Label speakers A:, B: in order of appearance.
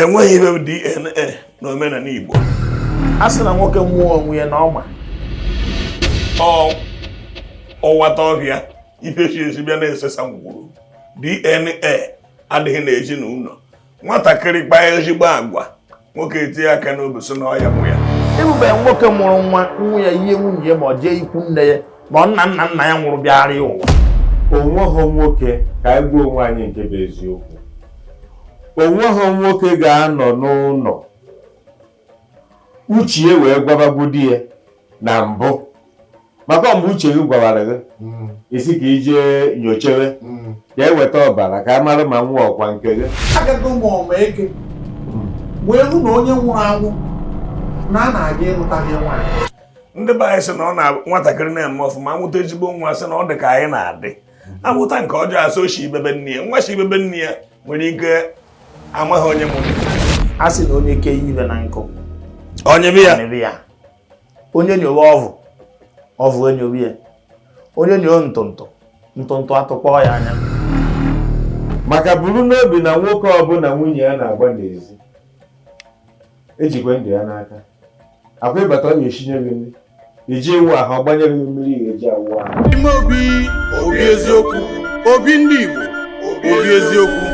A: Enweghị ihe bụ DNA na omenala Igbo.
B: A sị na nwoke mụọ onwe ya na ọma.
A: Ọ ọwata ọhịa ife si esi bịa na-esesa ngwuru. DNA adịghị n'ezinụlọ. Nwatakịrị kpaa ezigbo agwa, nwoke etinye aka n'obi sị na ọ ya mụ ya.
B: Ebube nwoke mụrụ nwa nwa ya ihe nwunye ya ma ọ jee ikwu nne ya ma ọ nna nna nna ya nwụrụ bịara ya ụwa.
C: Onweghị nwoke, ka anyị gwa onwe anyị nke bụ eziokwu, onweghị nwoke ga-anọ n'ụlọ uche ya wee gwabagwu di ya na mbụ, maka mgbe uche gị gwawara gị isi ka ije nyochewe ka eweta ọbara ka a mara ma nwa ọkwa nke gị.
D: Agago m ọma eke wee hụ na onye nwụrụ anwụ na a na-aga ịlụta gị nwaanyị.
A: Ndị be anyị sị na ọ na nwatakịrị na-eme ọfụma, amụta ezigbo nwa, sị na ọ dị ka anyị na-adị. Amụta nke ọjọọ, asị oshi ibebe nne ya. Nwa shi ibebe nne ya nwere ike amaghị onye mụrụ.
B: A sị na onye kee ibe na nkụ
A: onye bi ya
B: mebe ya. Onye nyowe ọvụ, ọvụ enyowe ya. Onye nyowe ntụntụ, ntụntụ atụkpọ ya anya.
C: Maka buru n'obi na nwoke ọbụla nwunye ya na-agba n'ezi ejikwe ndụ ya n'aka. Akwa ịbata, ọ ga-esinye gị nri, iji ịwụ ahụ, ọ gbanyere gị mmiri ị ga-eji awụ ahụ.
D: Ime obi, obi eziokwu, obi ndị Igbo, obi eziokwu.